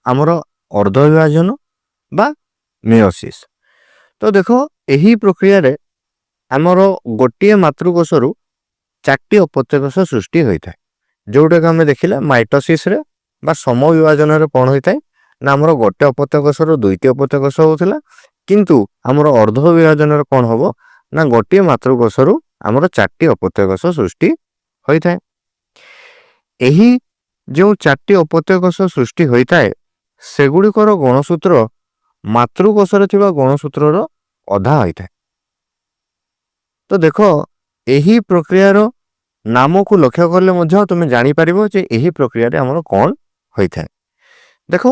ଆମର ଅର୍ଦ୍ଧ ବିଭାଜନ ବା ମିଓସିସ୍। ତ ଦେଖ, ଏହି ପ୍ରକ୍ରିୟାରେ ଆମର ଗୋଟିଏ ମାତୃକୋଷରୁ ଚାରିଟି ଅପତ୍ୟ କୋଷ ସୃଷ୍ଟି ହୋଇଥାଏ। ଯୋଉଟାକୁ ଆମେ ଦେଖିଲେ ମାଇଟୋସିସରେ ବା ସମବିଭାଜନରେ କ'ଣ ହୋଇଥାଏ ନା ଆମର ଗୋଟେ ଅପତ୍ୟ କୋଷରୁ ଦୁଇଟି ଅପତ୍ୟ କୋଷ ହେଉଥିଲା। କିନ୍ତୁ ଆମର ଅର୍ଦ୍ଧ ବିଭାଜନରେ କ'ଣ ହବ ନା ଗୋଟିଏ ମାତୃକୋଷରୁ ଆମର ଚାରିଟି ଅପତ୍ୟ କୋଷ ସୃଷ୍ଟି ହୋଇଥାଏ। ଏହି ଯେଉଁ ଚାରିଟି ଅପତ୍ୟ କୋଷ ସୃଷ୍ଟି ହୋଇଥାଏ, ସେଗୁଡ଼ିକର ଗୁଣସୂତ୍ର ମାତୃକୋଷରେ ଥିବା ଗୁଣସୂତ୍ରର ଅଧା ହୋଇଥାଏ। ତ ଦେଖ, ଏହି ପ୍ରକ୍ରିୟାର ନାମକୁ ଲକ୍ଷ୍ୟ କଲେ ମଧ୍ୟ ତୁମେ ଜାଣିପାରିବ ଯେ ଏହି ପ୍ରକ୍ରିୟାରେ ଆମର କ'ଣ ହୋଇଥାଏ। ଦେଖ,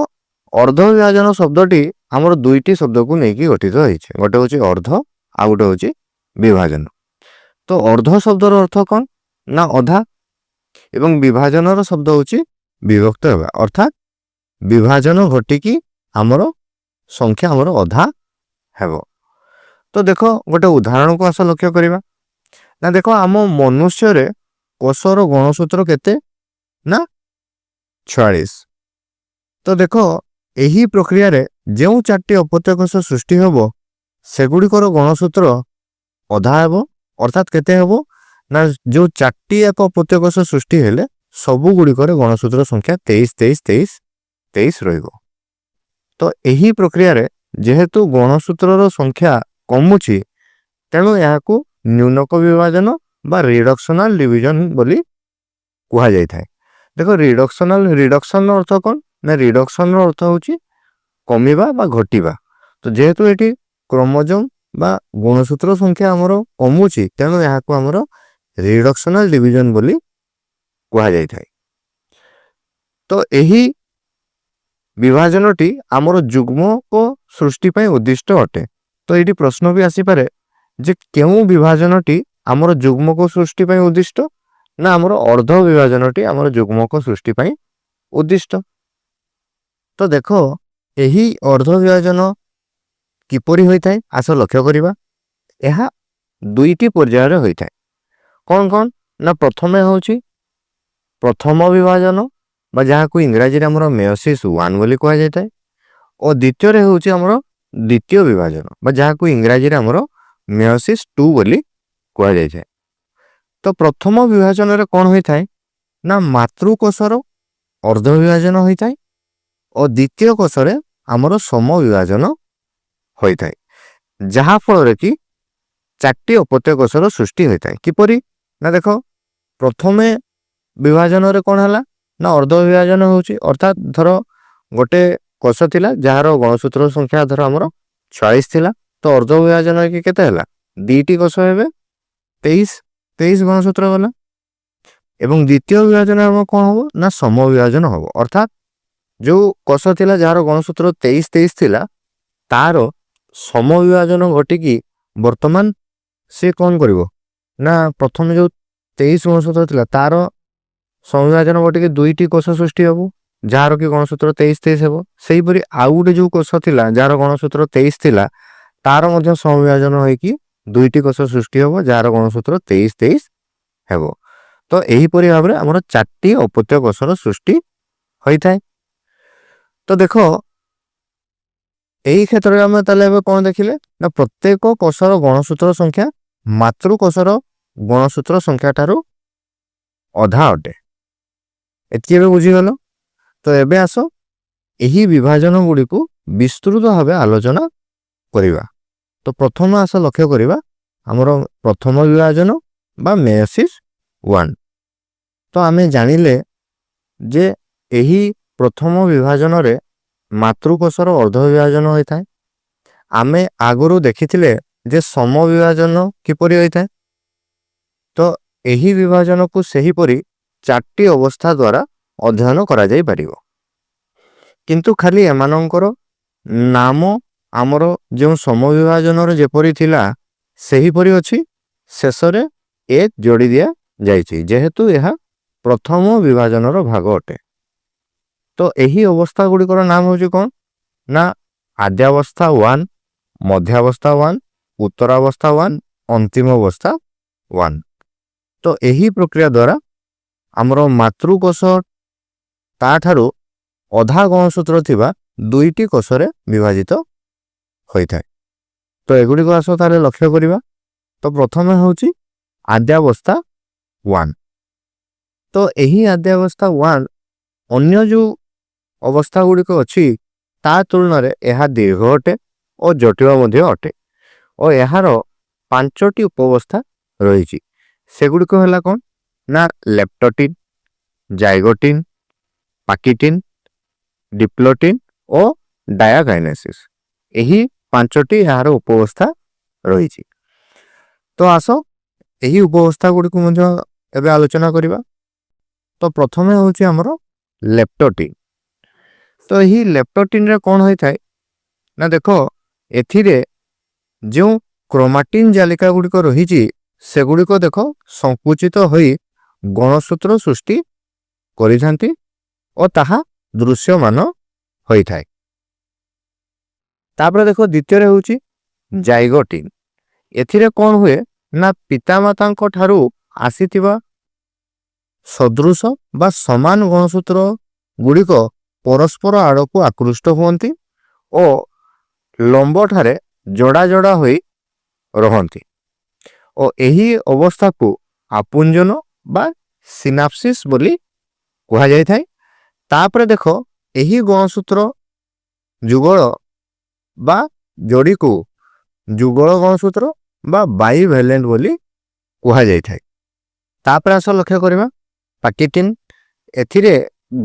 ଅର୍ଦ୍ଧ ବିଭାଜନ ଶବ୍ଦଟି ଆମର ଦୁଇଟି ଶବ୍ଦକୁ ନେଇକି ଗଠିତ ହେଇଛି। ଗୋଟେ ହେଉଛି ଅର୍ଦ୍ଧ, ଆଉ ଗୋଟେ ହେଉଛି ବିଭାଜନ। ତ ଅର୍ଦ୍ଧ ଶବ୍ଦର ଅର୍ଥ କ'ଣ ନା ଅଧା ଏବଂ ବିଭାଜନର ଶବ୍ଦ ହେଉଛି ବିଭକ୍ତ ହେବା। ଅର୍ଥାତ୍ ବିଭାଜନ ଘଟିକି ଆମର ସଂଖ୍ୟା ଆମର ଅଧା ହେବ। ତ ଦେଖ, ଗୋଟେ ଉଦାହରଣକୁ ଆସ ଲକ୍ଷ୍ୟ କରିବା। ନା ଦେଖ, ଆମ ମନୁଷ୍ୟରେ କୋଷର ଗୁଣସୂତ୍ର କେତେ ନା 46। ତ ଦେଖ, ଏହି ପ୍ରକ୍ରିୟାରେ ଯେଉଁ ଚାରିଟି ଅପତ୍ୟ କୋଷ ସୃଷ୍ଟି ହେବ, ସେଗୁଡ଼ିକର ଗୁଣସୂତ୍ର ଅଧା ହେବ। ଅର୍ଥାତ୍ କେତେ ହେବ ନା ଯେଉଁ ଚାରିଟି ଏକ ଅପତ୍ୟ କୋଷ ସୃଷ୍ଟି ହେଲେ ସବୁ ଗୁଡ଼ିକରେ ଗୁଣସୂତ୍ର ସଂଖ୍ୟା 23, 23, 23, 23 ରହିବ। ତ ଏହି ପ୍ରକ୍ରିୟାରେ ଯେହେତୁ ଗୁଣସୂତ୍ରର ସଂଖ୍ୟା କମୁଛି, ତେଣୁ ଏହାକୁ ନ୍ୟୁନକ ବିଭାଜନ ବା ରିଡକ୍ସନାଲ ଡିଭିଜନ ବୋଲି କୁହାଯାଇଥାଏ। ଦେଖ, ରିଡକ୍ସନାଲ, ରିଡକ୍ସନର ଅର୍ଥ କ'ଣ ନା ରିଡକ୍ସନର ଅର୍ଥ ହେଉଛି କମିବା ବା ଘଟିବା। ତ ଯେହେତୁ ଏଠି କ୍ରୋମୋଜୋମ ବା ଗୁଣସୂତ୍ର ସଂଖ୍ୟା ଆମର କମୁଛି, ତେଣୁ ଏହାକୁ ଆମର ରିଡକ୍ସନାଲ ଡିଭିଜନ ବୋଲି କୁହାଯାଇଥାଏ। ତ ଏହି ବିଭାଜନଟି ଆମର ଯୁଗ୍ମକ ସୃଷ୍ଟି ପାଇଁ ଉଦ୍ଦିଷ୍ଟ ଅଟେ। ତ ଏଇଠି ପ୍ରଶ୍ନ ବି ଆସିପାରେ ଯେ କେଉଁ ବିଭାଜନଟି ଆମର ଯୁଗ୍ମକ ସୃଷ୍ଟି ପାଇଁ ଉଦ୍ଦିଷ୍ଟ ନା ଆମର ଅର୍ଦ୍ଧ ବିଭାଜନଟି ଆମର ଯୁଗ୍ମକ ସୃଷ୍ଟି ପାଇଁ ଉଦ୍ଦିଷ୍ଟ। ତ ଦେଖ, ଏହି ଅର୍ଦ୍ଧ ବିଭାଜନ କିପରି ହୋଇଥାଏ, ଆସ ଲକ୍ଷ୍ୟ କରିବା। ଏହା ଦୁଇଟି ପର୍ଯ୍ୟାୟରେ ହୋଇଥାଏ। କ'ଣ କ'ଣ ନା ପ୍ରଥମେ ହେଉଛି ପ୍ରଥମ ବିଭାଜନ ବା ଯାହାକୁ ଇଂରାଜୀରେ ଆମର ମେଓସିସ୍ ୱାନ୍ ବୋଲି କୁହାଯାଇଥାଏ ଓ ଦ୍ୱିତୀୟରେ ହେଉଛି ଆମର ଦ୍ୱିତୀୟ ବିଭାଜନ ବା ଯାହାକୁ ଇଂରାଜୀରେ ଆମର ମେଓସିସ୍ ଟୁ ବୋଲି କୁହାଯାଇଥାଏ। ତ ପ୍ରଥମ ବିଭାଜନରେ କ'ଣ ହୋଇଥାଏ ନା ମାତୃକୋଷର ଅର୍ଦ୍ଧ ବିଭାଜନ ହୋଇଥାଏ ଓ ଦ୍ୱିତୀୟ କୋଷରେ ଆମର ସମ ବିଭାଜନ ହୋଇଥାଏ, ଯାହାଫଳରେ କି ଚାରିଟି ଅପତ୍ୟ କୋଷର ସୃଷ୍ଟି ହୋଇଥାଏ। କିପରି ନା ଦେଖ, ପ୍ରଥମେ ବିଭାଜନରେ କ'ଣ ହେଲା ନା ଅର୍ଦ୍ଧ ବିଭାଜନ ହେଉଛି। ଅର୍ଥାତ୍ ଧର ଗୋଟେ କୋଷ ଥିଲା, ଯାହାର ଗୁଣସୂତ୍ର ସଂଖ୍ୟା ଧର ଆମର 46 ଥିଲା। ତ ଅର୍ଦ୍ଧ ବିଭାଜନ ହେଇକି କେତେ ହେଲା? ଦୁଇଟି କୋଷ ହେବେ, 23 23 ଗୁଣସୂତ୍ର ଗଲା। ଏବଂ ଦ୍ୱିତୀୟ ବିଭାଜନ ଆମର କ'ଣ ହବ ନା ସମ ବିଭାଜନ ହବ। ଅର୍ଥାତ୍ ଯୋଉ କୋଷ ଥିଲା, ଯାହାର ଗୁଣସୂତ୍ର 23 23 ଥିଲା, ତାର ସମ ବିଭାଜନ ଘଟିକି ବର୍ତ୍ତମାନ ସେ କ'ଣ କରିବ ନା ପ୍ରଥମେ ଯୋଉ 23 ଗୁଣସୂତ୍ର ଥିଲା, ତାର ସମବିଭାଜନ ଘଟିକି ଦୁଇଟି କୋଷ ସୃଷ୍ଟି ହେବ, ଯାହାର କି ଗୁଣସୂତ୍ର 23 23 ହେବ। ସେହିପରି ଆଉ ଗୋଟେ ଯୋଉ କୋଷ ଥିଲା, ଯାହାର ଗୁଣସୂତ୍ର 23 ଥିଲା, ତାର ମଧ୍ୟ ସମବିଭାଜନ ହୋଇକି ଦୁଇଟି କୋଷ ସୃଷ୍ଟି ହେବ, ଯାହାର ଗୁଣସୂତ୍ର 23 23 ହେବ। ତ ଏହିପରି ଭାବରେ ଆମର ଚାରିଟି ଅପତ୍ୟ କୋଷର ସୃଷ୍ଟି ହୋଇଥାଏ। ତ ଦେଖ, ଏହି କ୍ଷେତ୍ରରେ ଆମେ ତାହେଲେ ଏବେ କ'ଣ ଦେଖିଲେ ନା ପ୍ରତ୍ୟେକ କୋଷର ଗୁଣସୂତ୍ର ସଂଖ୍ୟା ମାତୃକୋଷର ଗୁଣସୂତ୍ର ସଂଖ୍ୟା ଠାରୁ ଅଧା ଅଟେ। ଏତିକି ଏବେ ବୁଝିଗଲ। ତ ଏବେ ଆସ ଏହି ବିଭାଜନ ଗୁଡ଼ିକୁ ବିସ୍ତୃତ ଭାବେ ଆଲୋଚନା କରିବା। ତ ପ୍ରଥମ ଆସ ଲକ୍ଷ୍ୟ କରିବା ଆମର ପ୍ରଥମ ବିଭାଜନ ବା ମେଓସିସ୍ ୱାନ୍। ତ ଆମେ ଜାଣିଲେ ଯେ ଏହି ପ୍ରଥମ ବିଭାଜନରେ ମାତୃକୋଷର ଅର୍ଦ୍ଧ ବିଭାଜନ ହୋଇଥାଏ। ଆମେ ଆଗରୁ ଦେଖିଥିଲେ ଯେ ସମବିଭାଜନ କିପରି ହୋଇଥାଏ। ତ ଏହି ବିଭାଜନକୁ ସେହିପରି ଚାରିଟି ଅବସ୍ଥା ଦ୍ୱାରା ଅଧ୍ୟୟନ କରାଯାଇପାରିବ। କିନ୍ତୁ ଖାଲି ଏମାନଙ୍କର ନାମ ଆମର ଯେଉଁ ସମବିଭାଜନର ଯେପରି ଥିଲା ସେହିପରି ଅଛି, ଶେଷରେ ଏକ ଯୋଡ଼ି ଦିଆଯାଇଛି, ଯେହେତୁ ଏହା ପ୍ରଥମ ବିଭାଜନର ଭାଗ ଅଟେ। ତ ଏହି ଅବସ୍ଥା ଗୁଡ଼ିକର ନାମ ହେଉଛି କ'ଣ ନା ଆଦ୍ୟାବସ୍ଥା ୱାନ୍, ମଧ୍ୟାବସ୍ଥା ୱାନ୍, ଉତ୍ତରାବସ୍ଥା ୱାନ୍, ଅନ୍ତିମ ଅବସ୍ଥା ୱାନ୍। ତ ଏହି ପ୍ରକ୍ରିୟା ଦ୍ୱାରା ଆମର ମାତୃକୋଷ ତାଠାରୁ ଅଧା ଗଣସୂତ୍ର ଥିବା ଦୁଇଟି କୋଷରେ ବିଭାଜିତ ହୋଇଥାଏ। ତ ଏଗୁଡ଼ିକ ଆସ ତାହେଲେ ଲକ୍ଷ୍ୟ କରିବା। ତ ପ୍ରଥମେ ହେଉଛି ଆଦ୍ୟାବସ୍ଥା 1। ତ ଏହି ଆଦ୍ୟାବସ୍ଥା 1 ଅନ୍ୟ ଯେଉଁ ଅବସ୍ଥା ଗୁଡ଼ିକ ଅଛି, ତା ତୁଳନାରେ ଏହା ଦୀର୍ଘ ଅଟେ ଓ ଜଟିଳ ମଧ୍ୟ ଅଟେ ଓ ଏହାର ପାଞ୍ଚଟି ଉପଅବସ୍ଥା ରହିଛି। ସେଗୁଡ଼ିକ ହେଲା କ'ଣ ନା ଲେପ୍ଟୋଟିନ୍, ଜାଇଗୋଟିନ୍, ପାକିଟିନ୍, ଡିପ୍ଲୋଟିନ୍ ଓ ଡାୟାକାଇନେସିସ୍। ଏହି ପାଞ୍ଚଟି ଏହାର ଉପଅବସ୍ଥା ରହିଛି। ତ ଆସ, ଏହି ଉପଅବସ୍ଥା ଗୁଡ଼ିକୁ ମଧ୍ୟ ଏବେ ଆଲୋଚନା କରିବା। ତ ପ୍ରଥମେ ହେଉଛି ଆମର ଲେପ୍ଟୋଟିନ୍। ତ ଏହି ଲେପ୍ଟୋଟିନ୍ରେ କ'ଣ ହୋଇଥାଏ ନା, ଦେଖ, ଏଥିରେ ଯେଉଁ କ୍ରୋମାଟିନ୍ ଜାଲିକା ଗୁଡ଼ିକ ରହିଛି, ସେଗୁଡ଼ିକ ଦେଖ ସଂକୁଚିତ ହୋଇ ଗଣସୂତ୍ର ସୃଷ୍ଟି କରିଥାନ୍ତି ଓ ତାହା ଦୃଶ୍ୟମାନ ହୋଇଥାଏ। ତାପରେ ଦେଖ, ଦ୍ୱିତୀୟରେ ହେଉଛି ଜାଇଗୋଟିନ୍। ଏଥିରେ କ'ଣ ହୁଏ ନା, ପିତାମାତାଙ୍କ ଠାରୁ ଆସିଥିବା ସଦୃଶ ବା ସମାନ ଗଣସୂତ୍ର ଗୁଡ଼ିକ ପରସ୍ପର ଆଡ଼କୁ ଆକୃଷ୍ଟ ହୁଅନ୍ତି ଓ ଲମ୍ବଠାରେ ଯୋଡ଼ା ଯୋଡ଼ା ହୋଇ ରହନ୍ତି ଓ ଏହି ଅବସ୍ଥାକୁ ଆପୁଞ୍ଜନ ବା ସିନାପସିସ୍ ବୋଲି କୁହାଯାଇଥାଏ। ତାପରେ ଦେଖ, ଏହି ଗଣସୂତ୍ର ଯୁଗଳ ବା ଯୋଡ଼ିକୁ ଯୁଗଳ ଗଣସୂତ୍ର ବା ବାଇଭ୍ୟାଲେଣ୍ଟ ବୋଲି କୁହାଯାଇଥାଏ। ତାପରେ ଆସ ଲକ୍ଷ୍ୟ କରିବା ପାକିଟିନ୍। ଏଥିରେ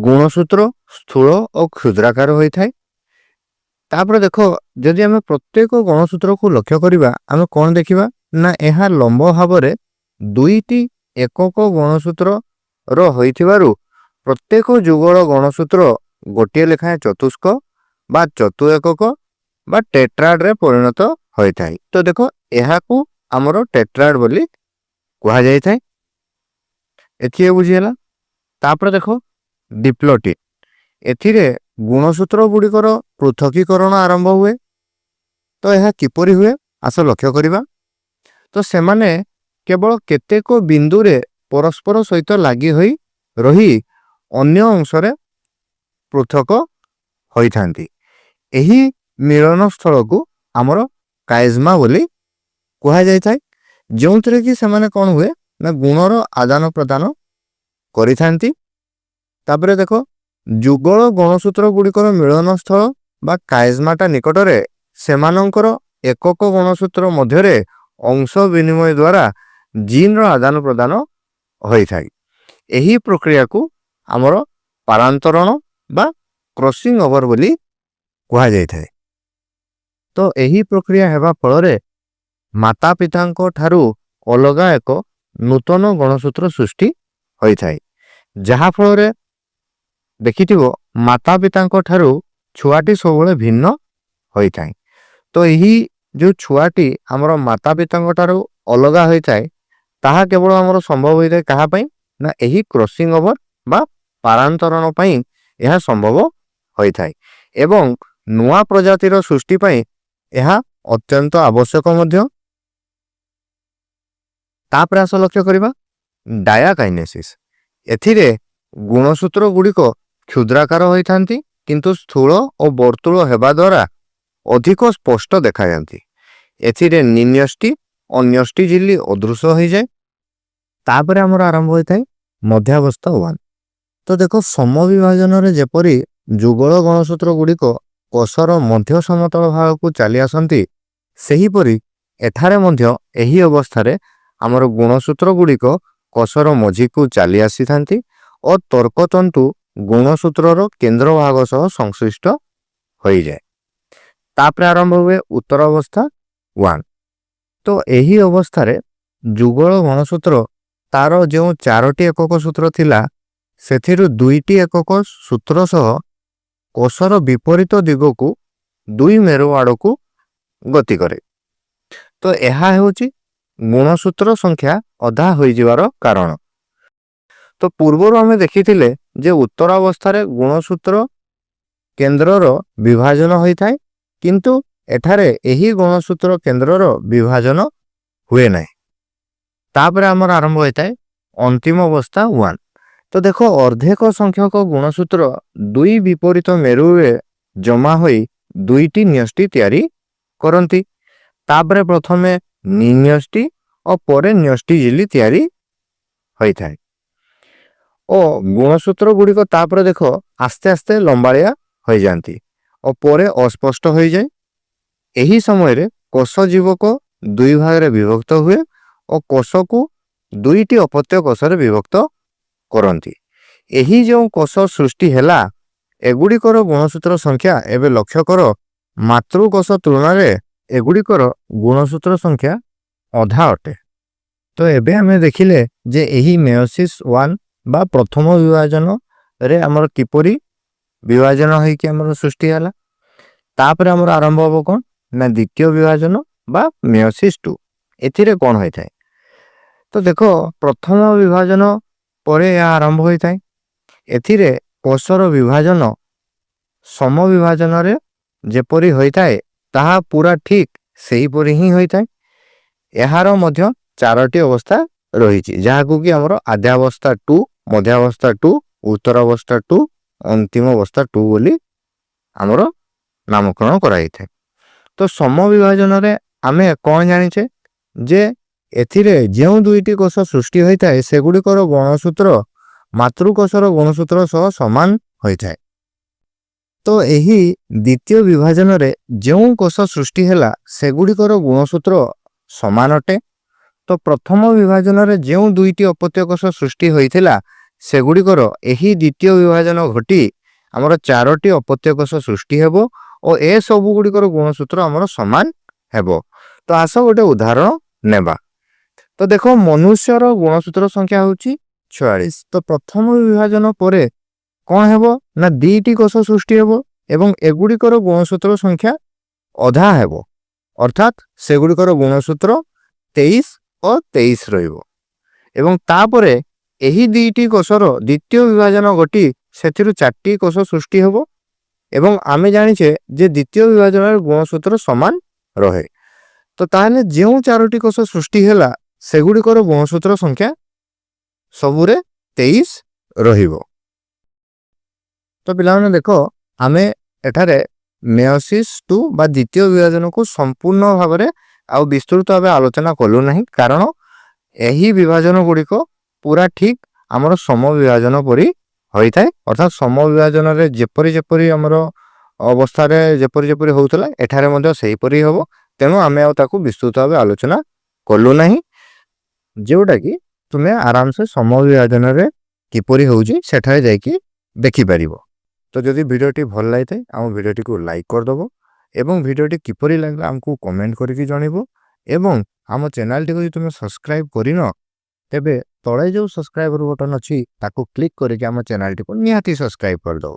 ଗୁଣସୂତ୍ର ସ୍ଥୂଳ ଓ କ୍ଷୁଦ୍ରାକାର ହୋଇଥାଏ। ତାପରେ ଦେଖ, ଯଦି ଆମେ ପ୍ରତ୍ୟେକ ଗଣସୂତ୍ରକୁ ଲକ୍ଷ୍ୟ କରିବା, ଆମେ କ'ଣ ଦେଖିବା ନା, ଏହା ଲମ୍ବ ଭାବରେ ଦୁଇଟି ଏକକ ଗଣସୂତ୍ରର ହୋଇଥିବାରୁ ପ୍ରତ୍ୟେକ ଯୁଗଳ ଗଣସୂତ୍ର ଗୋଟିଏ ଲେଖାଏଁ ଚତୁଷ୍କ ବା ଚତୁ ଏକକ ବା ଟେଟ୍ରାଡରେ ପରିଣତ ହୋଇଥାଏ। ତ ଦେଖ, ଏହାକୁ ଆମର ଟେଟ୍ରାଡ ବୋଲି କୁହାଯାଇଥାଏ। ଏଥିରେ ବୁଝିହେଲା? ତାପରେ ଦେଖ, ଡିପ୍ଲୋଟିନ୍। ଏଥିରେ ଗୁଣସୂତ୍ର ଗୁଡ଼ିକର ପୃଥକୀକରଣ ଆରମ୍ଭ ହୁଏ। ତ ଏହା କିପରି ହୁଏ, ଆସ ଲକ୍ଷ୍ୟ କରିବା। ତ ସେମାନେ କେବଳ କେତେକ ବିନ୍ଦୁରେ ପରସ୍ପର ସହିତ ଲାଗି ହୋଇ ରହି ଅନ୍ୟ ଅଂଶରେ ପୃଥକ ହୋଇଥାନ୍ତି। ଏହି ମିଳନ ସ୍ଥଳକୁ ଆମର କାଇଜମା ବୋଲି କୁହାଯାଇଥାଏ, ଯେଉଁଥିରେ କି ସେମାନେ କ'ଣ ହୁଏ ନା, ଗୁଣର ଆଦାନ ପ୍ରଦାନ କରିଥାନ୍ତି। ତାପରେ ଦେଖ, ଯୁଗଳ ଗଣସୂତ୍ର ଗୁଡ଼ିକର ମିଳନ ସ୍ଥଳ ବା କାଇଜମାଟା ନିକଟରେ ସେମାନଙ୍କର ଏକକ ଗଣସୂତ୍ର ମଧ୍ୟରେ ଅଂଶ ବିନିମୟ ଦ୍ୱାରା ଜିନ୍ର ଆଦାନ ପ୍ରଦାନ ହୋଇଥାଏ। ଏହି ପ୍ରକ୍ରିୟାକୁ ଆମର ପାରାନ୍ତରଣ ବା କ୍ରସିଂ ଓଭର ବୋଲି କୁହାଯାଇଥାଏ। ତ ଏହି ପ୍ରକ୍ରିୟା ହେବା ଫଳରେ ମାତା ପିତାଙ୍କ ଠାରୁ ଅଲଗା ଏକ ନୂତନ ଗଣସୂତ୍ର ସୃଷ୍ଟି ହୋଇଥାଏ, ଯାହା ଫଳରେ ଦେଖିଥିବ ମାତା ପିତାଙ୍କ ଠାରୁ ଛୁଆଟି ସବୁବେଳେ ଭିନ୍ନ ହୋଇଥାଏ। ତ ଏହି ଯେଉଁ ଛୁଆଟି ଆମର ମାତା ପିତାଙ୍କ ଠାରୁ ଅଲଗା ହୋଇଥାଏ, ତାହା କେବଳ ଆମର ସମ୍ଭବ ହୋଇଥାଏ କାହା ପାଇଁ ନା, ଏହି କ୍ରସିଂ ଓଭର ବା ପାରାନ୍ତରଣ ପାଇଁ ଏହା ସମ୍ଭବ ହୋଇଥାଏ ଏବଂ ନୂଆ ପ୍ରଜାତିର ସୃଷ୍ଟି ପାଇଁ ଏହା ଅତ୍ୟନ୍ତ ଆବଶ୍ୟକ ମଧ୍ୟ। ତାପରେ ଆସ ଲକ୍ଷ୍ୟ କରିବା ଡାୟାକାଇନେସିସ୍। ଏଥିରେ ଗୁଣସୂତ୍ର ଗୁଡ଼ିକ କ୍ଷୁଦ୍ରାକାର ହୋଇଥାନ୍ତି, କିନ୍ତୁ ସ୍ଥୂଳ ଓ ବର୍ତ୍ତୁଳ ହେବା ଦ୍ୱାରା ଅଧିକ ସ୍ପଷ୍ଟ ଦେଖାଯାନ୍ତି। ଏଥିରେ ନିନ୍ୟଷ୍ଟି ଓ ନ୍ୟଷ୍ଟି ଝିଲ୍ଲି ଅଦୃଶ୍ୟ ହୋଇଯାଏ। ତାପରେ ଆମର ଆରମ୍ଭ ହୋଇଥାଏ ମଧ୍ୟାବସ୍ଥା 1। ତ ଦେଖ, ସମବିଭାଜନରେ ଯେପରି ଯୁଗଳ ଗଣସୂତ୍ର ଗୁଡ଼ିକ କୋଷର ମଧ୍ୟ ସମତଳ ଭାଗକୁ ଚାଲି ଆସନ୍ତି, ସେହିପରି ଏଠାରେ ମଧ୍ୟ ଏହି ଅବସ୍ଥାରେ ଆମର ଗୁଣସୂତ୍ର ଗୁଡ଼ିକ କୋଷର ମଝିକୁ ଚାଲି ଆସିଥାନ୍ତି ଓ ତର୍କତନ୍ତୁ ଗୁଣସୂତ୍ରର କେନ୍ଦ୍ର ଭାଗ ସହ ସଂଶ୍ଳିଷ୍ଟ ହୋଇଯାଏ। ତାପରେ ଆରମ୍ଭ ହୁଏ ଉତ୍ତର ଅବସ୍ଥା 1। ତ ଏହି ଅବସ୍ଥାରେ ଯୁଗଳ ଗଣସୂତ୍ର ତାର ଯେଉଁ ଚାରୋଟି ଏକକ ସୂତ୍ର ଥିଲା, ସେଥିରୁ ଦୁଇଟି ଏକକ ସୂତ୍ର ସହ କୋଷର ବିପରୀତ ଦିଗକୁ ଦୁଇ ମେରୁ ଆଡ଼କୁ ଗତି କରେ। ତ ଏହା ହେଉଛି ଗୁଣସୂତ୍ର ସଂଖ୍ୟା ଅଧା ହୋଇଯିବାର କାରଣ। ତ ପୂର୍ବରୁ ଆମେ ଦେଖିଥିଲେ ଯେ ଉତ୍ତରାବସ୍ଥାରେ ଗୁଣସୂତ୍ର କେନ୍ଦ୍ରର ବିଭାଜନ ହୋଇଥାଏ, କିନ୍ତୁ ଏଠାରେ ଏହି ଗୁଣସୂତ୍ର କେନ୍ଦ୍ରର ବିଭାଜନ ହୁଏ ନାହିଁ। ତାପରେ ଆମର ଆରମ୍ଭ ହୋଇଥାଏ ଅନ୍ତିମ ଅବସ୍ଥା 1। ତ ଦେଖ, ଅର୍ଦ୍ଧେକ ସଂଖ୍ୟକ ଗୁଣସୂତ୍ର ଦୁଇ ବିପରୀତ ମେରୁରେ ଜମା ହୋଇ ଦୁଇଟି ନ୍ୟଷ୍ଟି ତିଆରି କରନ୍ତି। ତାପରେ ପ୍ରଥମେ ନ୍ୟଷ୍ଟି ଓ ପରେ ନ୍ୟଷ୍ଟି ଝିଲ୍ଲି ତିଆରି ହୋଇଥାଏ ଓ ଗୁଣସୂତ୍ର ଗୁଡ଼ିକ ତାପରେ ଦେଖ ଆସ୍ତେ ଆସ୍ତେ ଲମ୍ବାଳିଆ ହୋଇଯାଆନ୍ତି ଓ ପରେ ଅସ୍ପଷ୍ଟ ହୋଇଯାଏ। ଏହି ସମୟରେ କୋଷ ଜୀବକ ଦୁଇ ଭାଗରେ ବିଭକ୍ତ ହୁଏ ଓ କୋଷକୁ ଦୁଇଟି ଅପତ୍ୟ କୋଷରେ ବିଭକ୍ତ କରନ୍ତି। ଏହି ଯେଉଁ କୋଷ ସୃଷ୍ଟି ହେଲା, ଏଗୁଡ଼ିକର ଗୁଣସୂତ୍ର ସଂଖ୍ୟା ଏବେ ଲକ୍ଷ୍ୟ କର, ମାତୃକୋଷ ତୁଳନାରେ ଏଗୁଡ଼ିକର ଗୁଣସୂତ୍ର ସଂଖ୍ୟା ଅଧା ଅଟେ। ତ ଏବେ ଆମେ ଦେଖିଲେ ଯେ ଏହି ମେଓସିସ୍ ୱାନ୍ ବା ପ୍ରଥମ ବିଭାଜନରେ ଆମର କିପରି ବିଭାଜନ ହେଇକି ଆମର ସୃଷ୍ଟି ହେଲା। ତାପରେ ଆମର ଆରମ୍ଭ ହବ କ'ଣ ନା ଦ୍ୱିତୀୟ ବିଭାଜନ ବା ମେଓସିସ୍ ଟୁ। ଏଥିରେ କ'ଣ ହୋଇଥାଏ? ତ ଦେଖ, ପ୍ରଥମ ବିଭାଜନ ପରେ ଏହା ଆରମ୍ଭ ହୋଇଥାଏ। ଏଥିରେ କୋଷର ବିଭାଜନ ସମ ବିଭାଜନରେ ଯେପରି ହୋଇଥାଏ, ତାହା ପୁରା ଠିକ୍ ସେହିପରି ହିଁ ହୋଇଥାଏ। ଏହାର ମଧ୍ୟ ଚାରୋଟି ଅବସ୍ଥା ରହିଛି, ଯାହାକୁ କି ଆମର ଆଦ୍ୟାବସ୍ଥା ଟୁ, ମଧ୍ୟାବସ୍ଥା ଟୁ, ଉତ୍ତରାବସ୍ଥା ଟୁ, ଅନ୍ତିମ ଅବସ୍ଥା ଟୁ ବୋଲି ଆମର ନାମକରଣ କରାଯାଇଥାଏ। ତ ସମ ବିଭାଜନରେ ଆମେ କ'ଣ ଜାଣିଛେ ଯେ ଏଥିରେ ଯେଉଁ ଦୁଇଟି କୋଷ ସୃଷ୍ଟି ହୋଇଥାଏ, ସେଗୁଡ଼ିକର ଗୁଣସୂତ୍ର ମାତୃକୋଷର ଗୁଣସୂତ୍ର ସହ ସମାନ ହୋଇଥାଏ। ତ ଏହି ଦ୍ୱିତୀୟ ବିଭାଜନରେ ଯେଉଁ କୋଷ ସୃଷ୍ଟି ହେଲା, ସେଗୁଡ଼ିକର ଗୁଣସୂତ୍ର ସମାନ ଅଟେ। ତ ପ୍ରଥମ ବିଭାଜନରେ ଯେଉଁ ଦୁଇଟି ଅପତ୍ୟ କୋଷ ସୃଷ୍ଟି ହୋଇଥିଲା, ସେଗୁଡ଼ିକର ଏହି ଦ୍ୱିତୀୟ ବିଭାଜନ ଘଟି ଆମର ଚାରୋଟି ଅପତ୍ୟ କୋଷ ସୃଷ୍ଟି ହେବ ଓ ଏସବୁ ଗୁଡ଼ିକର ଗୁଣସୂତ୍ର ଆମର ସମାନ ହେବ। ତ ଆସ ଗୋଟେ ଉଦାହରଣ ନେବା। ତ ଦେଖ, ମନୁଷ୍ୟର ଗୁଣସୂତ୍ର ସଂଖ୍ୟା ହେଉଛି 46। ତ ପ୍ରଥମ ବିଭାଜନ ପରେ କ'ଣ ହେବ ନା ଦୁଇଟି କୋଷ ସୃଷ୍ଟି ହେବ ଏବଂ ଏଗୁଡ଼ିକର ଗୁଣସୂତ୍ର ସଂଖ୍ୟା ଅଧା ହେବ, ଅର୍ଥାତ୍ ସେଗୁଡ଼ିକର ଗୁଣସୂତ୍ର 23 ଓ 23 ରହିବ ଏବଂ ତାପରେ ଏହି ଦୁଇଟି କୋଷର ଦ୍ୱିତୀୟ ବିଭାଜନ ଘଟି ସେଥିରୁ ଚାରିଟି କୋଷ ସୃଷ୍ଟି ହେବ ଏବଂ ଆମେ ଜାଣିଛେ ଯେ ଦ୍ୱିତୀୟ ବିଭାଜନରେ ଗୁଣସୂତ୍ର ସମାନ ରହେ। ତ ତାହେଲେ ଯେଉଁ ଚାରୋଟି କୋଷ ସୃଷ୍ଟି ହେଲା, ସେଗୁଡ଼ିକର ଗୁଣସୂତ୍ର ସଂଖ୍ୟା ସବୁରେ 23 ରହିବ। ତ ପିଲାମାନେ ଦେଖ, ଆମେ ଏଠାରେ ମେଓସିସ୍ ଟୁ ବା ଦ୍ୱିତୀୟ ବିଭାଜନକୁ ସମ୍ପୂର୍ଣ୍ଣ ଭାବରେ ଆଉ ବିସ୍ତୃତ ଭାବେ ଆଲୋଚନା କଲୁ ନାହିଁ, କାରଣ ଏହି ବିଭାଜନ ଗୁଡ଼ିକ ପୁରା ଠିକ୍ ଆମର ସମ ବିଭାଜନ ପରି ହୋଇଥାଏ। ଅର୍ଥାତ୍ ସମ ବିଭାଜନରେ ଯେପରି ଯେପରି ଆମର ଅବସ୍ଥାରେ ଯେପରି ଯେପରି ହେଉଥିଲା, ଏଠାରେ ମଧ୍ୟ ସେହିପରି ହେବ। ତେଣୁ ଆମେ ଆଉ ତାକୁ ବିସ୍ତୃତ ଭାବେ ଆଲୋଚନା କଲୁ ନାହିଁ, ଯେଉଁଟାକି ତୁମେ ଆରାମସେ ସମ ବିଭାଜନରେ କିପରି ହେଉଛି ସେଠାରେ ଯାଇକି ଦେଖିପାରିବ। ତ ଯଦି ଭିଡ଼ିଓଟି ଭଲ ଲାଗିଥାଏ, ଆମ ଭିଡ଼ିଓଟିକୁ ଲାଇକ୍ କରିଦେବ ଏବଂ ଭିଡ଼ିଓଟି କିପରି ଲାଗିଲା ଆମକୁ କମେଣ୍ଟ କରିକି ଜଣାଇବ ଏବଂ ଆମ ଚ୍ୟାନେଲଟିକୁ ଯଦି ତୁମେ ସବସ୍କ୍ରାଇବ୍ କରିନ, ତେବେ ତଳେ ଯେଉଁ ସବସ୍କ୍ରାଇବର ବଟନ୍ ଅଛି, ତାକୁ କ୍ଲିକ୍ କରିକି ଆମ ଚ୍ୟାନେଲଟିକୁ ନିହାତି ସବସ୍କ୍ରାଇବ୍ କରିଦେବ।